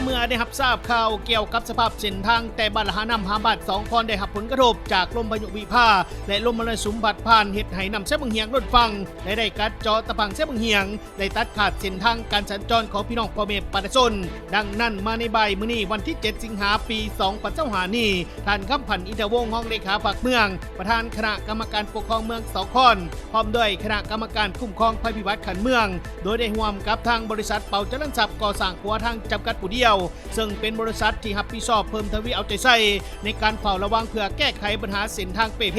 ເມື່ອໄດ້ຮັບຊາບຂ່າວກ່ຽວກັບສະພາບເສັ້ນທາງແຕ່ບ້ານລະຫານ້ຳຫາບ້ານສອງຄອນໄດ້ຮັບຜົນກະທົບຈາກລົມພາຍຸວິພາ ແລະ ລົມມໍລະສຸມພັດຜ່ານ ເຮັດໃຫ້ນ້ຳເຊບາງຫຽງລົ້ນຝັ່ງ ແລະ ໄດ້ກັດເຈາະຕາຝັ່ງເຊບາງຫຽງ ໄດ້ຕັດຂາດເສັ້ນທາງການສັນຈອນຂອງພີ່ນ້ອງພໍ່ແມ່ປະຊາຊົນ. ດັ່ງນັ້ນ ມາໃນບ່າຍມື້ນີ້ ວັນທີເຈັດ ສິງຫາ ປີສອງພັນຊາວຫ້ານີ້ ທ່ານ ຄຳພັນ ອິນທະວົງ ຮອງເລຂາພັກເມືອງ ປະທານຄະນະກຳມະການປົກຄອງເມືອງສອງຄອນ ພ້ອມດ້ວຍຄະນະກຳມະການຄຸ້ມຄອງໄພພິບັດຂັ້ນເມືອງ ໂດຍໄດ້ຮ່ວມກັບທາງບໍລິສັດເປົາຈະເລີນຊັບກໍ່ສ້າງຂົວທາງຈຳກັດຜູ້ດຽວ ເຊິ່ງເປັນບໍລິສັດທີ່ຮັບຜິດຊອບເພີ່ມທະວີເອົາໃຈໃສ່ໃນການເຝົ້າລະວັງເພື່ອແກ້ໄຂບັນຫາເສັ້ນທາງເປ່ເພ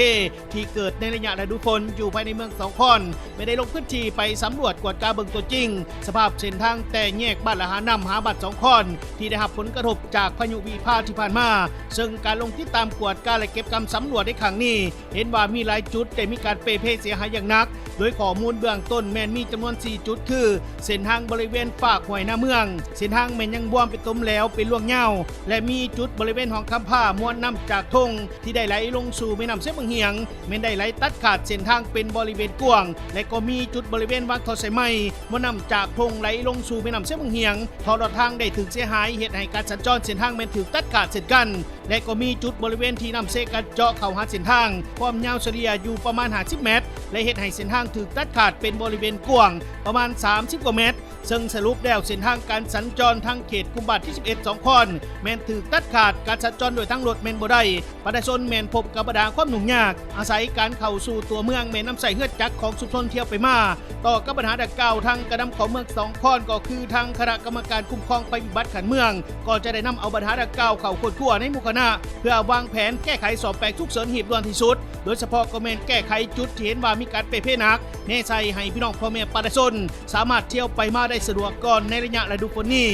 ທີ່ເກີດໃນໄລຍະລະດູຝົນຢູ່ພາຍໃນເມືອງສອງຄອນ ແມ່ນໄດ້ລົງພື້ນທີ່ໄປສຳຫຼວດກວດກາເບິ່ງຕົວຈິງ ສະພາບເສັ້ນທາງແຕ່ແຍກບ້ານລະຫານ້ຳຫາບ້ານສອງຄອນ ທີ່ໄດ້ຮັບຜົນກະທົບຈາກພາຍຸວິພາທີ່ຜ່ານມາ ເຊິ່ງການລົງຕິດຕາມກວດກາ ແລະ ເກັບກຳສຳຫຼວດໃນຄັ້ງນີ້ ເຫັນວ່າມີຫຼາຍຈຸດໄດ້ມີການເປ່ເພເສຍຫາຍຢ່າງໜັກ, ໂດຍຂໍ້ມູນເບື້ອງຕົ້ນແມ່ນມີຈຳນວນສີ່ຈຸດ ຄື ເສັ້ນທາງບໍລິເວນຟາກຫ້ວຍນາເມືອງ, ເສັ້ນທາງແມ່ນຍັງບວມເປັນຕົມແຫຼວເປັນລວງຍາວ ແລະ ມີຈຸດບໍລິເວນຫ້ອງຄຳພາ ມວນນ້ຳຈາກທົ່ງທີ່ໄດ້ໄຫຼລົງສູ່ແມ່ນ້ຳເຊບາງຫຽງ ແມ່ນໄດ້ໄຫຼຕັດຂາດເສັ້ນທາງເປັນບໍລິເວນກວ້າງ ແລະ ກໍມີຈຸດບໍລິເວນວາງທໍ່ສາຍໄມ້ ມວນນ້ຳຈາກທົ່ງໄຫຼລົງສູ່ແມ່ນ້ຳເຊບາງຫຽງ ເພາະລອດທາງໄດ້ຖືກເສຍຫາຍ ເຮັດໃຫ້ການສັນຈອນເສັ້ນທາງແມ່ນຖືກຕັດຂາດເຊັ່ນກັນ. ແລະ ກໍມີຈຸດບໍລິເວນທີ່ນ້ຳເຊກັດເຈາະເຂົ້າຫາເສັ້ນທາງ ຄວາມຍາວສະເລ່ຍຢູ່ປະມານຫ້າສິບແມັດ ແລະ ເຮັດໃຫ້ເສັ້ນທາງຖືກຕັດຂາດເປັນບໍລິເວນກວ້າງປະມານສາມສິບກວ່າແມັດ ເຊິ່ງສະຫຼຸບແລ້ວເສັ້ນທາງການສັນຈອນທາງເຂດກຸ່ມບ້ານທີສິບເອັດສອງຄອນ ແມ່ນຖືກຕັດຂາດ, ການສັນຈອນໂດຍທາງລົດແມ່ນບໍ່ໄດ້, ປະຊາຊົນແມ່ນພົບກັບບັນຫາຄວາມຫຍຸ້ງຍາກ, ອາໄສການເຂົ້າສູ່ຕົວເມືອງແມ່ນນຳໃຊ້ເຮືອຈັກຂອງຊຸມຊົນທ່ຽວໄປມາ. ຕໍ່ກັບບັນຫາດັ່ງກ່າວ ທາງການນຳຂອງເມືອງສອງຄອນ ກໍຄືທາງຄະນະກຳມະການຄຸ້ມຄອງໄພພິບັດຂັ້ນເມືອງ ກໍຈະໄດ້ນຳເອົາບັນຫາດັ່ງກ່າວເຂົ້າຄົ້ນຄວ້າໃນໝູ່ຄະນະ ເພື່ອວາງແຜນແກ້ໄຂສ້ອມແປງສຸກເສີນຮີບດ່ວນທີ່ສຸດ, ໂດຍສະເພາະກໍແມ່ນແກ້ໄຂຈຸດທີ່ເຫັນວ່າມີການເປ່ເພໜັກ ແນໃສ່ໃຫ້ພີ່ນ້ອງພໍ່ແມ່ປະຊາຊົນສາມາດທ່ຽວໄປມາໄດ້ສະດວກກ່ອນໃນໄລຍະລະດູຝົນນີ້.